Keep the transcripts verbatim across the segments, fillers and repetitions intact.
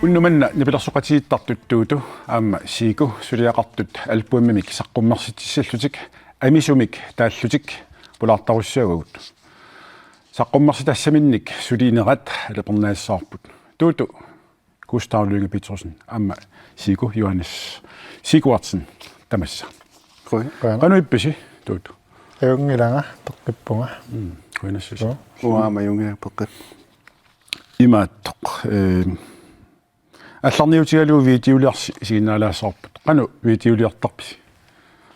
Unnuk manna nipilersoqatigiittartut Tuutu aamma Siiku suliaqartut albumimik saqqummersitsissallutik amisumik taallutik pulaartarussiuagut. Saqqummersitaassaminnik sulinerat alipernaassavarput. Tuutu Gustav Lynge Petersen aamma Siiku Johannes Sigurdsen tamassa. Qujan. Qujan. Qanoq ippisi Tuutu? Ajunngilanga, peqqippunga. Mm, qujanassusi. Joo. Uanga aamma ajunngilanga, peqqippunga. Imaattoq, eh, aallarniutigalugu videoliarsi isiginnaalaassavarput. Qanoq videoliortarpisi?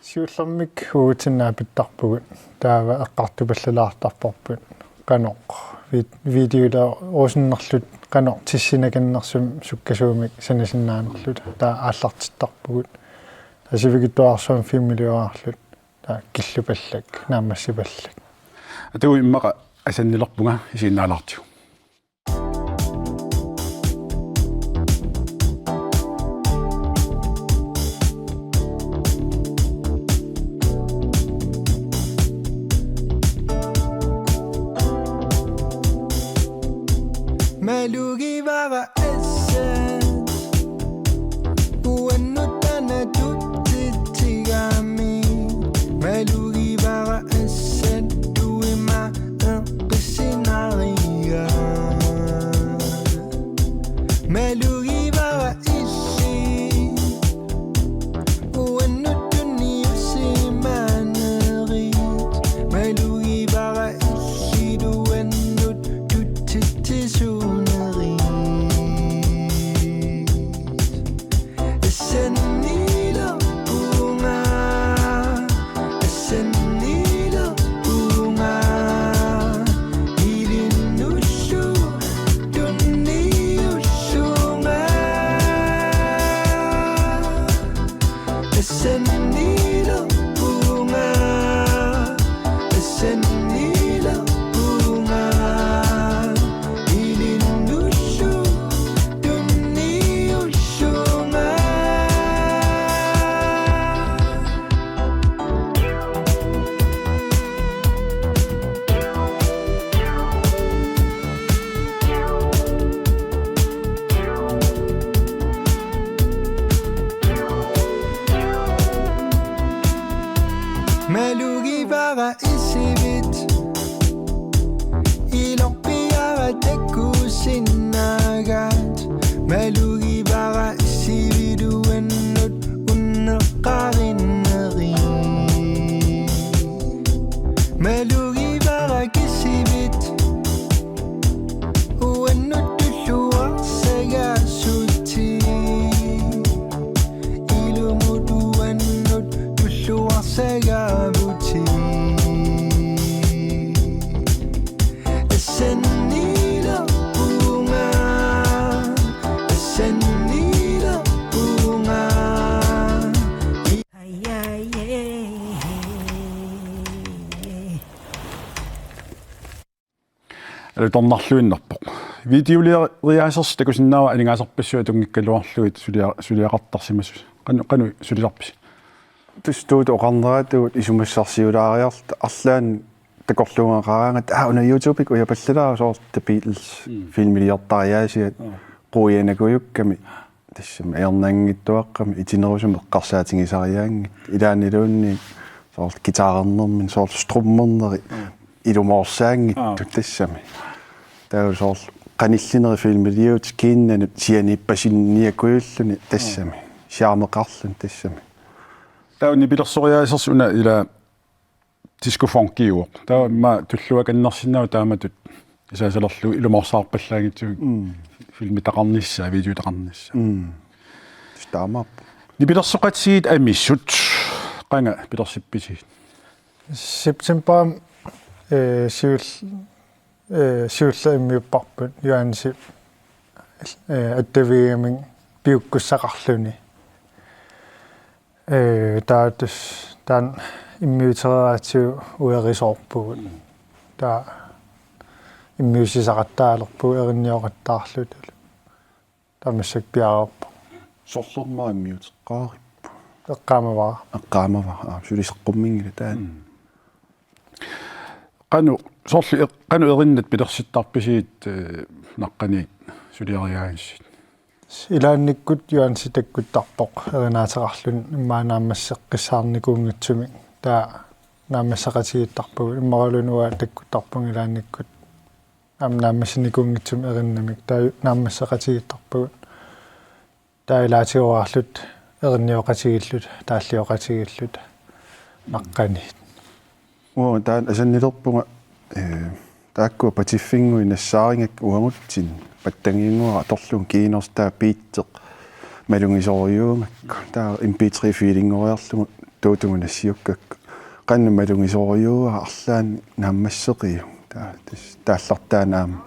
Siullermik uagutsinnut aapittarpugut. Taava eqqartupallalaartarparput. Qanoq vid-, videoliorussinnerluta qanoq tissinakannersumik sukkasuumik sanasinnaanerluta. Taava aallartittarpugut. Taava sivikitsuararsuarmik filmiliorarluta. Taava killupallak, naammassipallak. Atugu immaqa asannilerpunga isiginnaalaartigu. Malugivara assat uannut taanna tutsigami. Malugivara assat tuima eqqissinariga. Malugivara illit uannut tunniussimanerit. Malugivara illit uannut tutsitsisuunerit. Assannilerpunga, assannilerpunga, ilinnullu tunniullunga. Assannilerpunga, assannilerpunga, ilinnullu tunniullunga. Malugivara isivit, ilorpiara takusinnaagaat. Malugivara isivit uannut unneqqarinneri. Malugivara kisivit uannut tulluarsagaasutit. Ilumut uannut tulluarsagaavutit. Assannilerpunga, assannilerpunga. Alutornarluinnarpoq. Videolioriaasersi takusinnaavara aningaasarpassuit atunngikkaluarlugit sulia-, suliaqartarsimasut. Qanoq, qanoq sulisarpisi? Tassa Tuutu oqarneratut isumassarsiulaariarluta arlaannik takorluugaqaraangatta, aa, una YouTube-ikkut ujapallalaaruk soorlu The Beatles Mm. filmiliortariaasiat Mm. quianakujukkami. Tassami ajornanngitsuaqqamik itinerusumik eqqarsaatigisariaanngitsoq. Ilaanniluunniit soorlu guitarernermini soorlu strummerneri Mm. ilumoorsaanngitsut Aa. tassami. Taava soorlu qanillineri filmiliuutit kiinnanut sianiippasinniakujulluni tassami. Mm. Charmeqarluni tassami. Taava nipilersoriaasersi una ila disco funkiuvoq. Taava immaqa tulluakannersinnaavoq taamatut isaasalerlugu ilumoorsaarpallaanngitsunik Mm. filmitaqarnissaa, videotaqarnissaa. Mm. Tassa taamaappoq. Nipilersoqatigiit amisut qanga pilersippisigit? Septemberimi, eh, siul-, eh, siulleq immiupparput Johannesip, eh, attavigigamik piukkussaqarluni. Eh, taava tassa taanna immiutereeratsigu uerisoorpugut. Taava immiussisaqattaalerpugut erinioqattaarluta. Tamassak piareerpoq. Sorlermaa immiuteqqaarippu. Eqqaamavara. Eqqaamavara. Aa, suli saqqummiunngilaq taanna. Mm. Qanoq sorleq eq-, qanoq erinnat pilersittarpisigit, eh, naqqaniit suliariaagassi? Ilaannikkut Juaansi takkuttarpoq erinaateqarluni immaqa naammasseqqissaarnikuunngitsumik. Taava naammasseqatigiittarpagut immaqaluunniit uanga takkuttarpunga ilaannikkut aamma naammassinikuunngitsumik erinnamik. Taava naammasseqatigiittarpagut. Taava ilaatigoorluta erinioqatigiilluta, taallioqatigiilluta naqqaniit. Uanga taanna asannilerpunga, eh, taakkua patiffinnguit nassaarigakkit uagutsinni, pattaginnguara atorlugu kiinersi taava beatit malugisorujuugakku. Taava M P tre-fiilinngoriarlugu Tuutugut nassiukkakku. Qanoq malugisorujuuara arlaannik naammasseqiuk. Taava tassa taallartaanna aamma.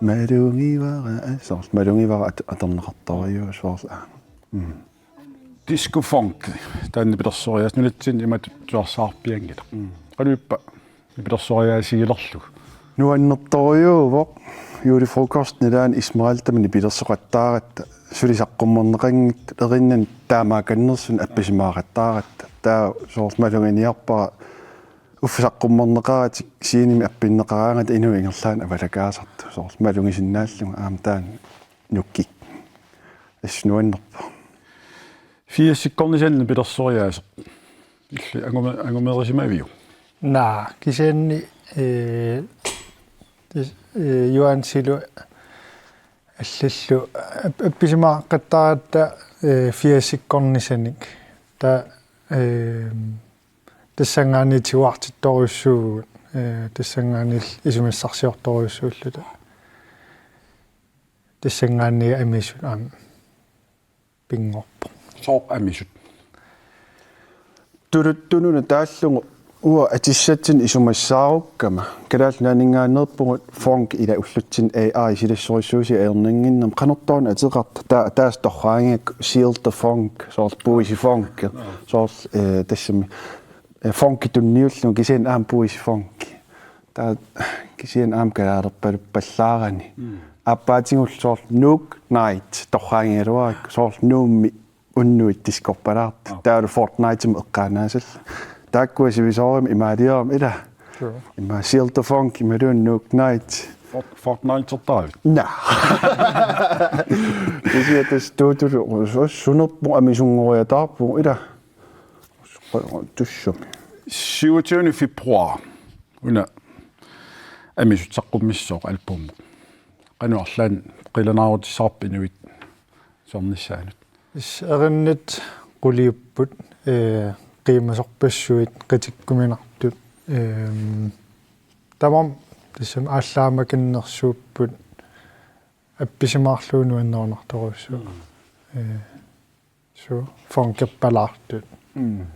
Malugivara, eh, soorlu malugivara at-, atorneqartorujuuvoq soorlu aamma. Mm. Disco funk, taanna pilersoriaaseq nunatsinni imatut tusarsaarpianngilaq. Mm. Qanoq ippa pilersoriaasigilerlugu? Nuannertorujuuvoq, julefrokostip nalaani Esmeraldamik nipilersoqattaaratta, suli saqqummerneqanngitsoq erinnani taamaakannersuni appisimaaqattaaratta. Taava soorlu maluginiarpara uffa saqqummerneqaratik scenemi appinneqaraangata inuit ingerlaannaq avalakaasartut. Soorlu malugisinnaallugu aamma taanna nukkik. Assut nuannerpoq. Firsikkornisani pilersoriaaseq. Illit anguma-, angumerisimaviuk? Naa, kisianni, eh, tis-, eh, Juaansilu allallu ap-, appisimaaqattaaratta, eh, firsikkornisanik. Taava, eh, tassanngaanniit tiguartittorujussuuvugut, eh, tassanngaanniit isumassarsiortorujussuulluta. Tassanngaanniit amisut aamma pinngorpoq. Sooq amisut? Tuluttununa taallugu uanga atisatsinni isumassaarukkama. Kalaallit Nunaanninngaanneerpugut funk ila ullutsinni A I silassorissuusiat ajornannginnama qanortooruna ateqarta. Taava ataaseq torraagigakku Seal the Funk, soorlu puisi funk, soorlu, eh, tassami, eh, funkip tunniullugu kisianni aamma puisi funk. Taava kisianni aamma kalaalerpaluppallaarani. Mm. Aappaatigullu soorlu Nuuk Knight torraagigaluarakku, soorlu Nuummi unnuit diskorpalaartut. Aa. Taavalu Fortnite-imut eqqaannaassallugu. Taakkua sivisoorujummik imaaliorama ila. Sure. Ima Seal the Funk, imaluunniit Nuuk Knight. Fort-, Fortnite-ertaravit? Naa. Kisianni tassa Tuutulu, su-, sunerpoq amisunngoriataarpoq ila. Tussami. Syvogtyvende februar. Una amisut saqqummissaaq albumi. Qanoq arlaannik qilanaarutissaqarpit inuit siornissaannut? Is erinnat quliupput, eh, qiimasorpassuit, qitikkuminartut, ehm, tamarmik tassami aallaamakinnersuupput appisimaarlugu nuannerunartorujussuuvoq. Mm. Eh, suu, funkerpalaartut. Mm.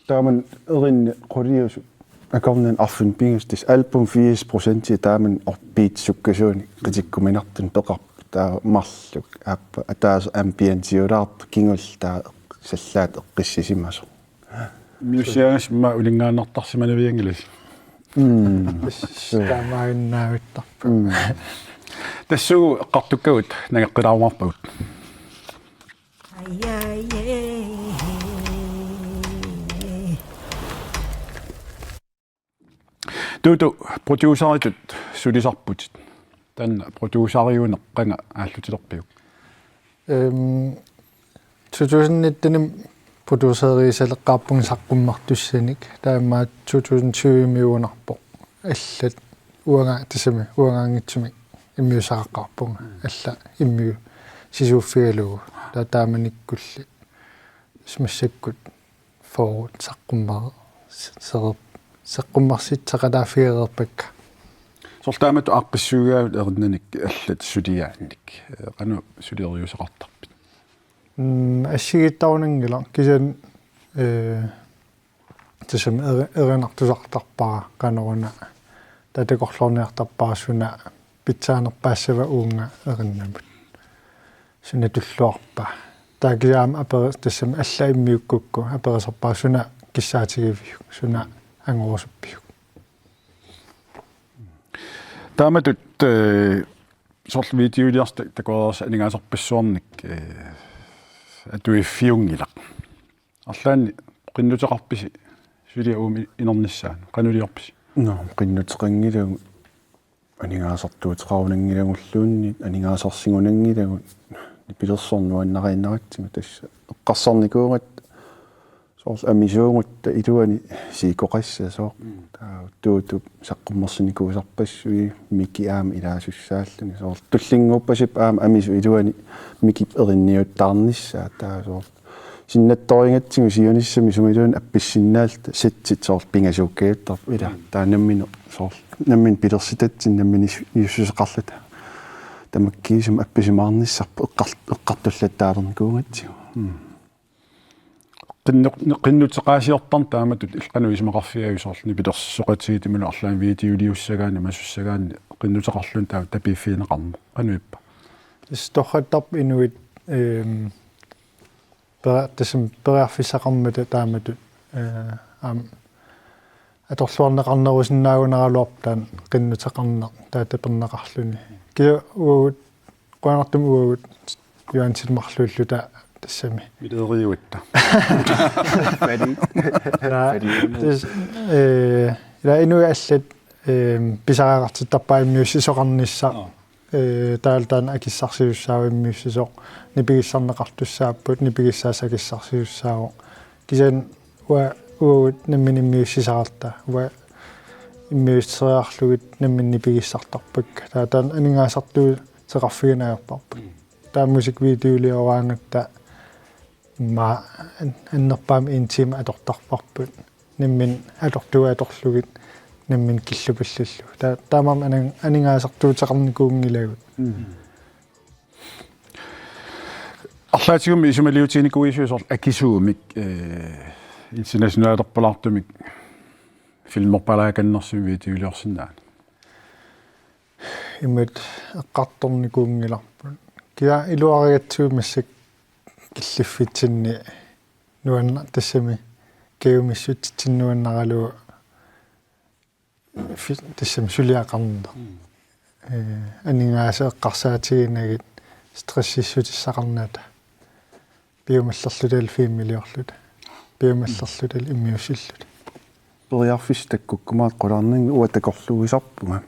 Taamani erinni quliusut akornanni arfineq-pingasut, tassa album firs procent taamani upbeat sukkasuunik qitikkuminartunik peqarput. Taava marluk aappaat ataaseq ambientiulaartoq kingulleq taava eq-, sallaat eqqissisimasoq. Immiussiagassi immaqa uninngaannartarsimanavianngilasi. Mm. Taamaannaavittarpoq. Mm. Tassuugu eqqartukkagut nangeqqilaarumaarpagut. Tuutu, produceritut sulisarputit. Taanna produceriuneq qanga aallutilerpiuk? Ehm, to tusind nitten-imi produceriusaleqqaarpunga saqqummertussanik. Taava aamma to tusind tyve-miugunarpoq allat uanga-, tassami uangaanngitsumik immiussaqaqqaarpunga. Alla immiussisuuffigalugu. Taava taamanikkulli massakkut fyrre saqqummer-, se-, seqer-, saqqummersitseqalaaffigereerpakka. Soorlu taamatut aaqqissuugaavit erinnanik allat suliaannik. Eh, qanoq suleriuseqartarpit? Mm, assigiittarunanngilaq kisianni, eh, tassami eri-, erinartusartarpara qanoruna taava takorloorniartarpara suna pitsaanerpaassava uunga erinnamut. Suna tulluarpa. Taava kisianni aperi-, tassami alla immiukkukku aperisarpara suna kissaatigiviuk, suna angorusuppiuk. Taamatut, eh, soorlu videoliorsi takoreersi aningaasarpassuarnik, eh, atuiffiunngilaq. Arlaannik qinnuteqarpisi suli uumi inernissaanut? Qanoq iliorpisi? Nå, qinnuteqanngilagut, aningaasartuuteqarunanngilagulluunniit, aningaasarsigunanngilagut, nipilersorneq nuannariinnaratsigu, tassa eqqarsarnikuugatta soorlu amisuugutta iluani siikoqassasooq. Mm. Taava tuutup saqqummersinikuusarpassuit, miki aamma ilaasussaalluni. Soorlu tullinnguuppasippoq aamma amisut iluani mikip erinniuttaarnissaat, taava soorlu sinnattorigatsigu siunissami sumiluunniit appissinnaalluta setsit soorlu pingasuukkaattarput, ila. Mm. Taava nammineq soorlu nammineq pilersitatsinnik nammineq nius-, niussuseqarluta. Tamakkiisumik appisimaarnissarput eqqar-, eqqartullattaalernikuugatsigu. Mm. Qinnu-, qinnuteqaasiortarneq taamatut illit qanoq isumaqarfigaavit, soorlu nipilersoqatigiit imaluunniit arlaannik videoliussagaanni, masussagaanni, qinnuteqarluni taava tapiiffigineqarneq? Qanoq ippa? Tassa torrattarput inuit, ehm, pera-, tassami periarfissaqarmata taamatut, eh, aamma atorluarneqarnerusinnaagunaraluarpoq taanna qinnuteqarneq taava taperneqarluni. Kia uagut, qujanartumik uagut Juaansilu marluulluta tassami. Mileriugatta. Naa, Fordi tassa, eh, ila inuit allat, eh, pisariaqartittarpaat immiussisoqarnissaq. Nå. Eh, taavalu taanna akissarsisussaavoq immiussisoq, nipigissarneqartussaapput, nipigissaasaq akissarsisussaavoq. Kisianni uanga uagut nammineq immiussisaralta, uanga immiussiseriarlugit nammineq nipigissartarpakka. Taava taanna aningaasartuuteqarfigineq ajorparput. Mm. Taava musikvideolioraatta immaqa an-, annerpaamik en time atortarparput. Nammineq atortugut atorlugit, nammineq killupallallugu. Ta-, taamaammat aning-, aningaasartuuteqarnikuunngilagut. Mm. Arlaatigummi isumaliutiginikuuisiuk soorlu akisuumik, eh, internationalerpalaartumik filmerpalaakannersumik videoliorsinnaaneq? Imatut eqqartornikuunngilarput. Kia iluarigatsigu massakkut killiffitsinni nuanna-, tassami kajumissutsitsinnut nuannaralugu fi-, tassami suliaqarneq. Mm. Eh, aningaasat eqqarsaatiginagit stressissutissaqarnata. Piumallerluta filmiliorluta. Piumallerluta immiussilluta. Periarfissat takkukkumaartut qularnanngillat, uanga takorluuisarpunga.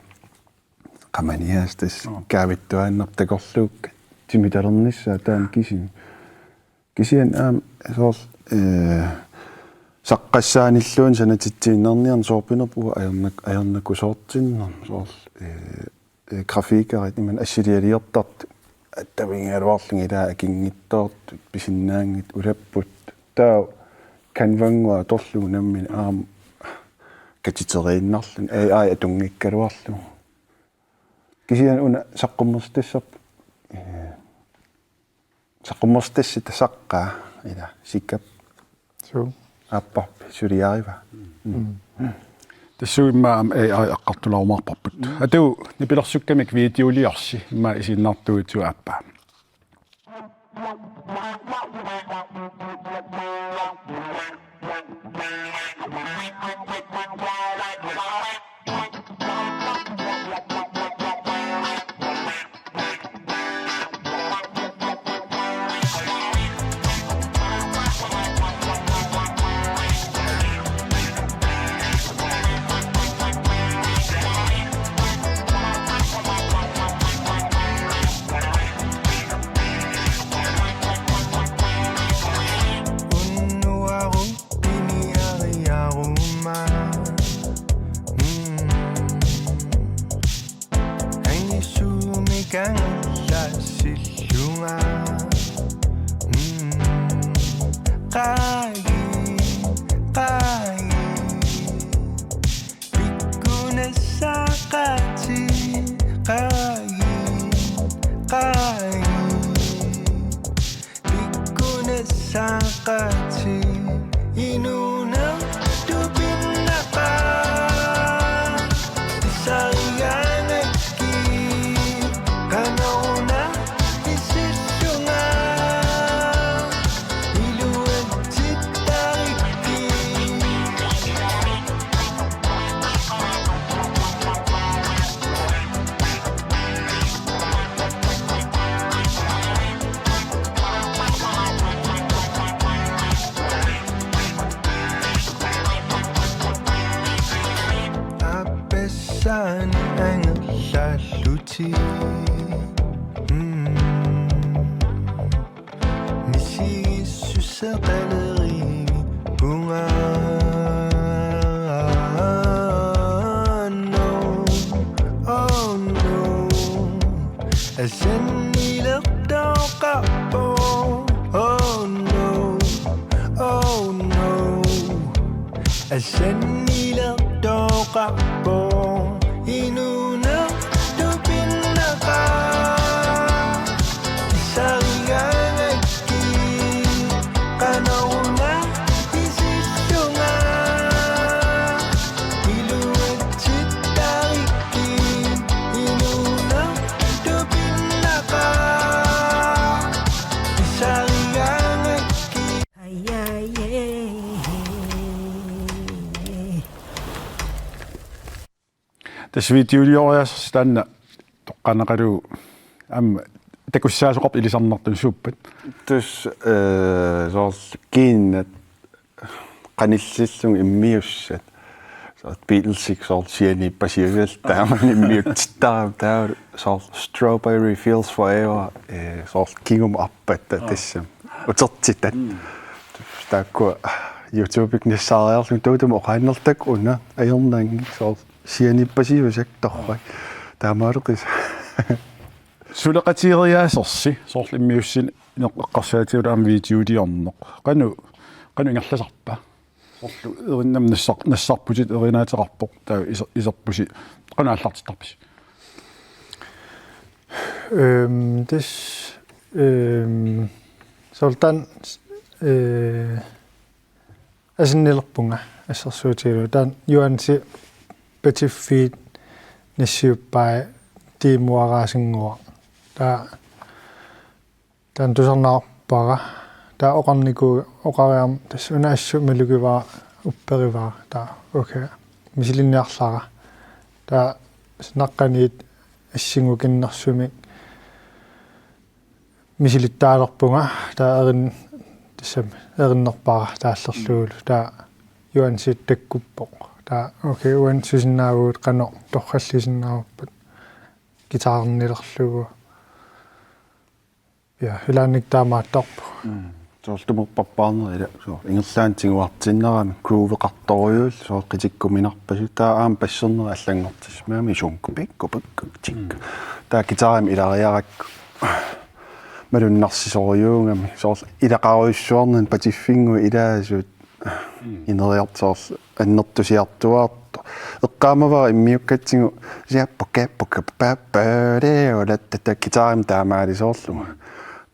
Qamaniaas tassa. Nå. Kaavittuaannarpoq takorluukkat. Timitalernissaat taanna kisimi. Kisianni aamma soorlu, eh, saqqassaanilluunniit sanatitsiinnarniarneq soorpinerpoq, uanga ajornak-, ajornakusoortinnermut soorlu, eh, eh, graffikerit imannak assilialiortartut attavigigaluarlugit, ilaa, akinngitsoortut, pisinnaanngitsut ulapput. Taava Canvannguaq atorlugu nammineq aamma katiteriinnarluni, A I atunngikkaluarlugu. Kisianni una saqqummersitassarput, eh, saqqummersitassat tasaqqaa, ila, sikap. Suu. Aapparpit suliarivaa. Mm. Tassunga immaqa aamma A I eqqartulaarumaarparput. Mm. Atu nipilersukkamik videoliorsi immaqa isiginnaartuugatsigu aappaa. Unnuaru piniariaruma. Mm. Angisuumik angallassillunga. Mm. Qaagit, qaagit. Pikkunassaaqaatit, qaagit, qaagit. Pikkunassaaqaatit, inuuneq tupinnaqaaq. Pisarigaangakkit, qanoruna pisillunga. Iluatsittarikkit. Laallutik. Mm. Misigissuseqaleriippunga. No, oh no. Asannilertoqarpoq. Oh no, oh no. Asannilertoqarpoq. Inuunertupinnaqaaq. Pisarigaangakkit. Qanoruna pisillunga. Iluatsittarikkit. Inuunertupinnaqaaq. Pisarigaangakkit. Ai, ai, ai. Tassa videolioriaasersi taanna toqqaannaqalugu aamma takussaasoqarpoq ilisarnartunut, suuppat? Tassa, eh, soorlu kiinnat qanillillugit immiussat. Soorlu Beatlesik soorlu sianiippasiuillu taamani immiutsittarami, taava soorlu Strawberry Fields Forever, eh, soorlu kingumut arpaat. Aa. Tassami utertitat. Mm. Taakkua YouTube-ikkut nassaariarlugit tuutuma oqaannartakku una ajornanngilaq, soorlu sianiippasiusakka torrak. Taamaaleqis. Suleqatigereersimasarsi, soorlu immiussineq eqqarsaatigalugu aamma videoliorneq. Qanoq, qanoq ingerlasarpa? Soorlu erinnam nassar-, nassarputit, erinaateqarpoq, taava iser-, iserpusi. Qanoq aallartittarpisi? Øhm, tassa, øhm, soorlu taanna, øh, asannilerpunga assersuutigalugu. Taanna Juansi patiffiit nassiuppai tiimuaraasinnguaq. Taava, taanna tusarnaarpara. Taava oqarniku-, oqariarama tassa una assut malugivara upperivara. Taava, okay. Misilinniarlara. Taava naqqaniit assingukinnersumik misilittaalerpunga, taava erin-, tassami erinnerpara taallerlugulu, taava Juansi takkuppoq. Taava, okay, uani susinnaavugut, qanoq torrallisinnaavarput guitarinilerlugu. Ja, ilaanni taamaattarpoq. Mm. Soorlu tumorpappaarneri ila, soorlu ingerlaannaq tiguartiinnarami, grooveqartorujuullu, soorlu qitikkuminarpasut, taava aamma basserneri allanngortissimagami, sunk, pikku, pikku, tik. Mm. Taava guitarimi ilariarakku malunnarsisorujuugami, soorlu ilaqarujussuarnani patiffinnguit ilaasut, mm, ineriartoq, soorlu annertusiartuaartoq. Eqqaamavara immiukkatsigu, sia puke, puke, pa, pa, re, o, la, ta, ta, guitarimi taamaalisoorlugu.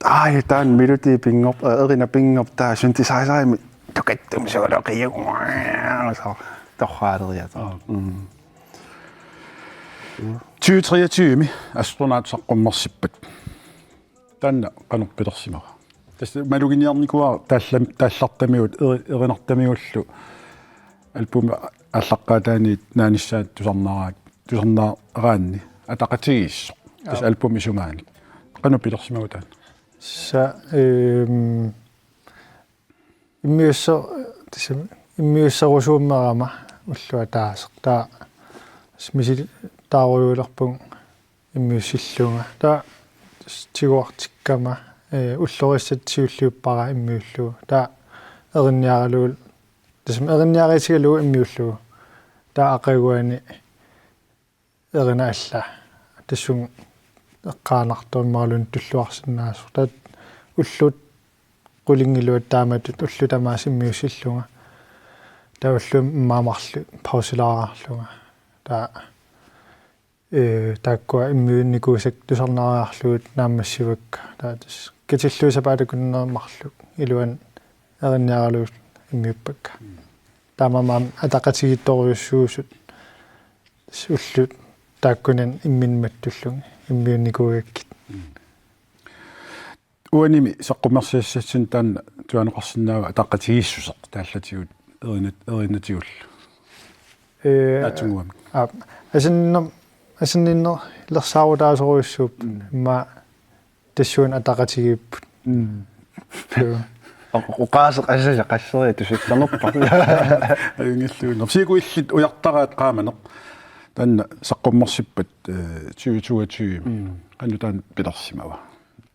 Ai, taanna melodi pinngorpoq, eh, erinaq pinngorpoq, taava synthesizerimi tukattumik sooloqiuvoq. Soorlu torraaleriataarpoq. Aa. Mm. Tyve treogtyve-mi Astronaut saqqummersippat. Taanna qanoq pilersimava? Tassa maluginiarnikuuara taallam-, taallartamigut, eri-, erinartamigullu albumi aallaqqaataaniit naanissaat tusarnaaraat, tusarnaaraanni ataqatigiissoq. Tassa, aap, albumip isumaanik. Qanoq pilersimava taanna? Tassa, øhm, immiussa-, tassa immiusserusuummerama ulloq ataaseq. Taava tassa misilittaarujuulerpunga immiussillunga. Taava tassa tiguartikkama, eh, ullorissat siulliuppara immiullugu. Taava erinniaralugu, tassami erinniariitigalugu immiullugu. Taava aqaguani erinat alla. Tassunga eqqaanartumik imaluunniit tulluarsinnaasoq. Taava ullut qulingiluat taamatut ullut tamaasa immiussillunga. Taava ullumi immaqa marluk pausilaarlunga. Taava, eh, taakkua immiunnikuusakka tusarnaariarlugit naammassivakka. Taava tassa katillugu sapaatip akunneri marluk iluani erinniaralugu immiuppakka. Taamaammat ataqatigiittorujussuusut tassa ullut taakkunani imminnut mattullugit immiunnikuugakkit. Uanimi saqqummersiassatsinni taanna tuaneqarsinnaava ataqatigiissuseq taallatigut erinat-, erinatigullu? Ee, naatsunnguamik. Aap, asanninner-, asanninnerlersaarutaasorujussuupput. Mm. Immaqa tassuuna ataqatigiipput. Mm. Joo. O-, oqaaseq asasaq qasseriarlugu tusassanerpara. Ajunngilluinnarpoq. Siaku illit ujartaraat qaamaneq. Taanna saqqummersippat, eh, tyve toogtyve. Mm. Qanoq taanna pilersimava?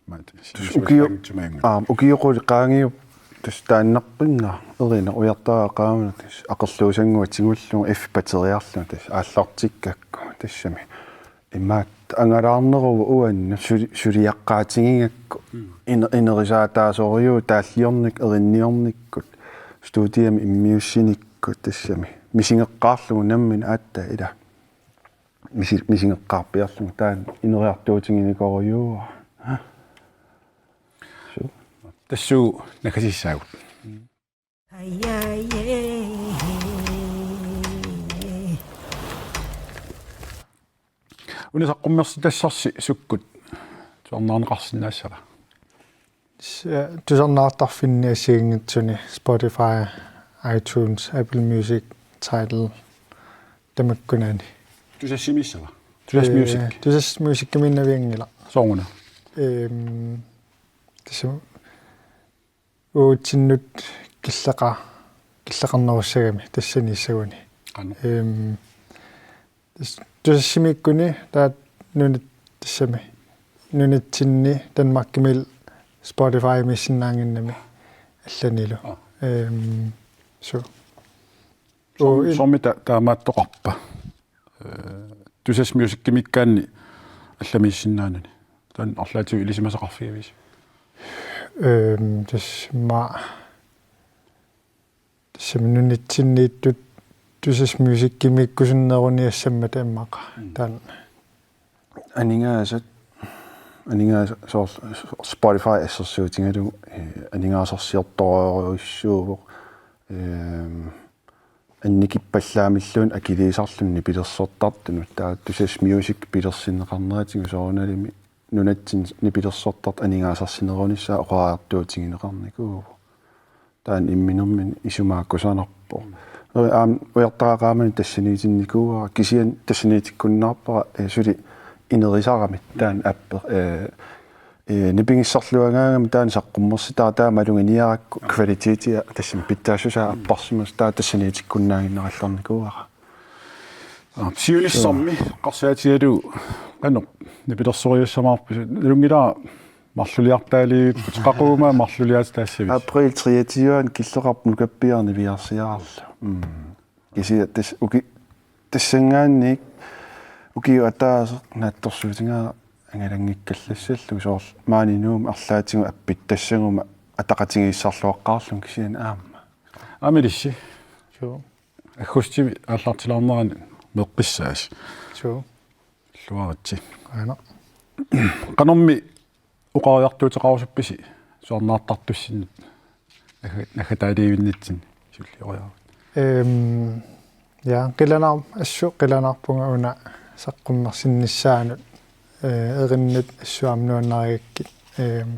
Maat, ukio-, sivissuassangitsumaangut. Aa, ukioquli qaangiupput tassa taannarpinnga, erineq ujartaraa qaamani tassa aqerluusannguaq tigullugu F batteriarlunga tassa aallartikkakku tassami. Imaattoq angalaarneruvoq uannut suli-, suliaqqaatigigakku. Mm. Ine-, inerisaataasorujuuvoq taalliornikkut, erinniornikkut, studiami immiussinikkut tassami. Misigeqqaarlugu nammineq aatsaat ila. Misi-, misigeqqaarpiarlunga taanna ineriartuutiginikorujuuara. Suu. Tassuuna naggasiissaagut. Una saqqummersitassarsi sukkut tusarnaarneqarsinnaassava? S-, tusarnaartarfinni assigiinngitsuni Spotify, iTunes, Apple Music, Tidal, tamakkunaani. Tusassimiissava? Tusass Music. Ee, Tusass Musicimiinnavianngilaq. Sooruna? Ehm, tassa uatsinnut killeqa-, killeqarnerussagami tassaniissaguni. Qanoq? Ehm, tas-, Tusassimiikkuni taava nunat-, tassami nunatsinni Danmarkimiilli Spotifymiissinnaannginnami allanilu. Aa. Ehm, suu. Soorm-, uu, il- soormi ta-, taamaattoqarpa? Eh, Tusass Musicimiikkaanni allamiissinnaanani. Taanna arlaatigut ilisimasaqarfigaavisi? Ehm, tassa ma-, tassami nunatsinniittut Tusass Musicimiikkusunneruniassammata immaqa. Mm. Taanna. Aningaasat, aningaasat soorlu Spotify assersuutigalugu, eh, aningaasarsiortorujussuuvoq, ehm, annikippallaamilluunniit akiliisarluni nipilersortartunut, taava Tusass Music pilersinneqarneratigut soorunalimi nunatsinni nipilersortartut aningaasarsinerunissaat oqariartuutigineqarnikuuvoq. Taanna imminermini isumaga kusanarpoq. Aamma ujartaraa qaamani tassaniitinnikuuara, kisianni tassaniitikkunnaarpara, eh, suli inerisaramik taanna app, eh, eh, nipigissarluagaangami taanna saqqummersitaara, taava maluginiarakku kvalitetia tassami pitsaassusaa apparsimasoq, taava tassaniitikkunnaaginnarallarnikuuara. Aa, siunissami eqqarsaatigalugu qanoq nipilersorujussuumaarpisi? Nalunngilara marluliartaaliit, qaqugu marluliaatitaassavisi? April treogtyve killeqarpoq nukappiaraq niviarsiarallarluni. Mm. Kisianni tassa uki-, tassanngaanniit ukiup ataaseq naatsorsuutigaara angalanngikkallassallugu, soorlu maani Nuummi arlaatigut appittassaguma ataqatigiissarluaqqaarlunga kisianni aamma. Aamma ilissi? Suu. Aggustimi aallartilaarnerani meeqqissaasi. Suu. Illuaritsi. Aana. Qanormi oqariartuuteqarusuppisi tusarnaartartussinnut nagga-, naggataaliivinnitsinni sullioriaruk? Ehm, ja, qilanaar-, assut qilanaarpunga una saqqummersinnissaanut, eh, erinnut assut aamma nuannarigakkit. Ehm,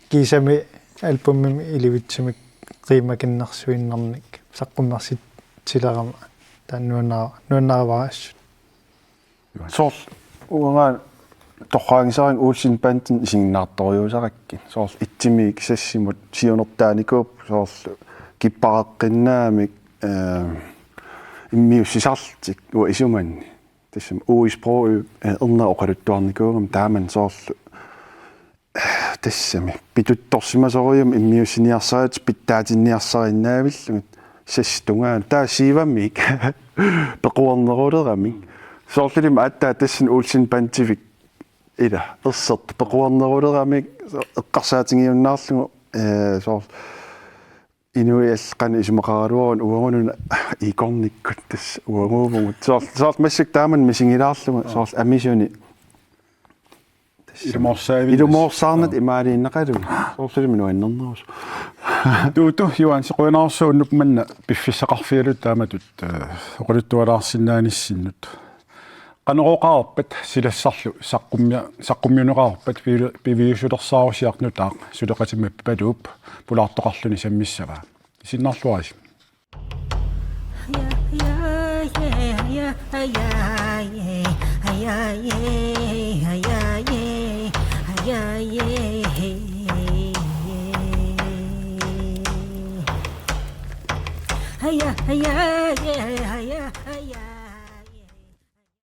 kiisami albumimi ilivitsumik qiimakinnersuinnarnik saqqummersitsilerama taanna nuanna-, nuannarivara assut. Soorlu uanga torraanngisaraanni Olsen Bandimik isiginnaartorujussuusarakkit. Soorlu itsimiik sassimut siunertaanikuupput, soorlu kippareqqinnaamik, eh, immiussisarlutik uanga isumanni. Tassami U S Pro, eh, erneq oqaluttuarnikuugami taamani soorlu tassami pituttorsimasorujummik immiussiniarsarigakkit pitsaatinniarsariinnaavillugit sassit tungaanut. Taava Sivamik pequerneruleramik. Soorlulimi aatsaat tassani Olsen Bandivik ila ersertoq pequerneruleramik eqqarsaatigiunnaarlugu, eh, soorlu inuit allat qanoq isumaqaraluaruni uagut una ikornikkut tassa uaguuvugut. Soorlu, soorlu massakkut taamani misigilaarlunga soorlu amisuni. Tassa. Ilumoorsaavinni. Ilumoorsaaneq imaaliinnaqalugu. Soorlulimi nuannernerusoq. Tuutu, Juaansi, qujanarsuaq unnuk manna piffissaqarfigalutit taamatut, eh, oqaluttualaarsinnaanissinnut. Qanoq oqarpat silassarlu saqqummia-, saqqummiunneqarpat pivi-, piviusulersaarusiartoq nutaaq suleqatima Paluup pulaartoqarluni sammissavaa? Isiginnaarluarisi.